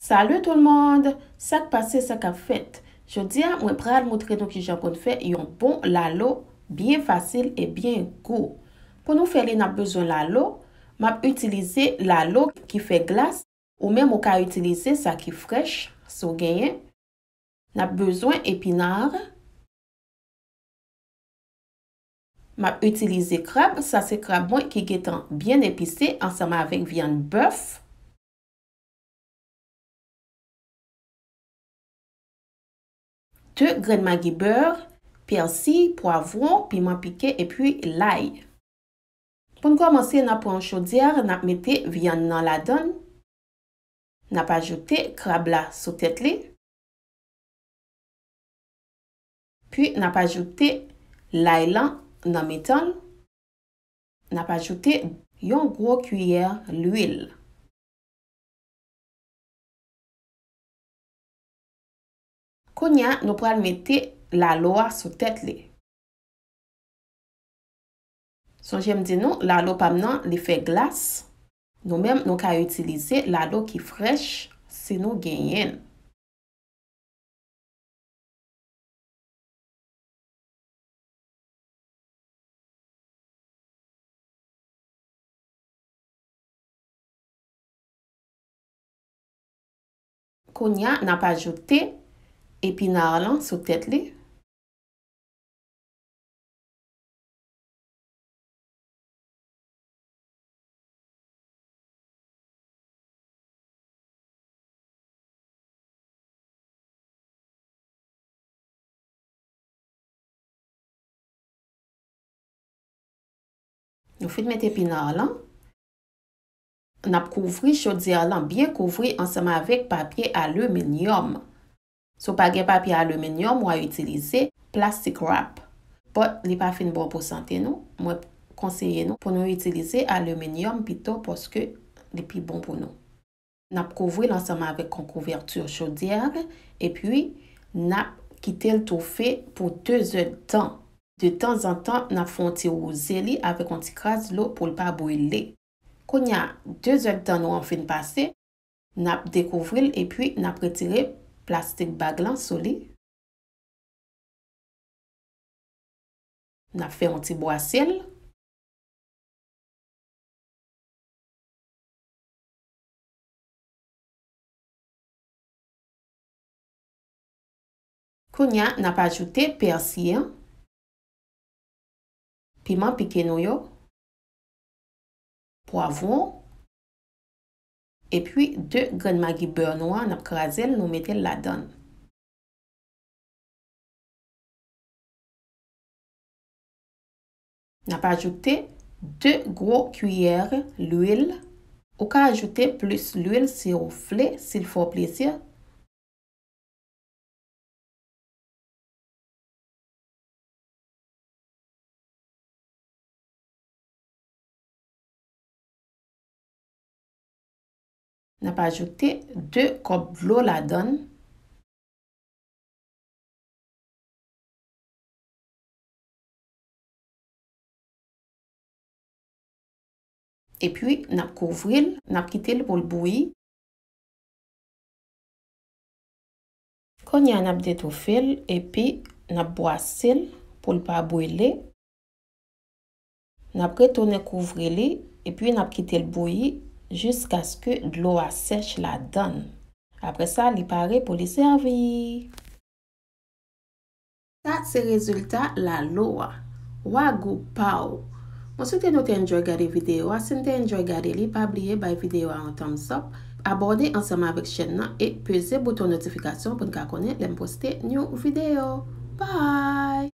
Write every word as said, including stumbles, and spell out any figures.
Salut tout le monde! Sa k pase, sa k ap fèt? Jodi a, mwen pral montre nou kijan pou n fè yon bon lalo byen fasil e byen gou. Pou nou fè li, n ap bezwen lalo. M ap itilize lalo ki fè glas, ou menm ou ka itilize sa ki frèch, si w genyen. N ap bezwen epinard. M ap itilize krab, sa se krab mwen ki gentan byen epise ansanm avèk vyann bèf. De grenn magi bè, pèsi, pwavwon, piman pike epi lay. Pou n kòmanse, n ap pran yon chodyè, n ap mete vyann nan ladan l. N ap ajoute krab la sou tèt li. Pi n ap ajoute lay lan nan mitan l. N ap ajoute yon gwo kiyè lwil. Kounye a, nou pral mete lalo a sou tèt li. Sonje m di nou, lalo pa m nan, li fè glas. Nou menm, nou ka itilize lalo ki frèch si nou genyen l. Kounye a, n ap ajoute epinard lan sou tèt li. Nou fin mete epinard lan. N ap kouvri chodyè lan, byen kouvri ansanm avèk papye aliminyòm. Si w pa gen papye aliminyòm, w a itilize plastic wrap. But li pa fin bon pou sante nou. Mwen konseye nou pou nou itilize aliminyòm pito paske li pi bon pou nou. N ap kouvri l ansanm avèk yon kouvèti chodyè, epi n ap kite l toufe pou de zèdtan. De tanzantan, n ap fè yon ti wouze li avèk yon ti kras dlo pou l pa brile. Kounye a, de zèdtan nou an fin pase, n ap dekouvri l epi n ap retire plastik bag lan sou li. N ap fè yon ti bwase l. Kounye a, n ap ajoute pèsi an, piman pike nou yo, pwavwon, epi de grenn magi bè nwa, n ap kraze l, nou mete l ladan l. N ap ajoute de gwo kiyè lwil. Ou ka ajoute plis lwil si w vle, si l fè w plezi. N ap ajoute de kòp dlo ladan l. Epi, n ap kouvri l, n ap kite l pou l bouyi. Kounye a, n ap detoufe l, epi n ap bwase l pou l pa brile. N ap retounen kouvri li, epi n ap kite l bouyi jiskaske dlo a sèch ladan l. Apre sa, li pare pou li sèvi. Sa se rezilta lalo a. Wagou pa w! Mwen swete nou te enjoy gade videyo a. Si n te enjoy gade li, pa bliye bay videyo a yon thumbs up, abòne ansanm avèk chèn nan e peze bouton notifikasyon pou n ka konnen lè m poste new videyo. Bye!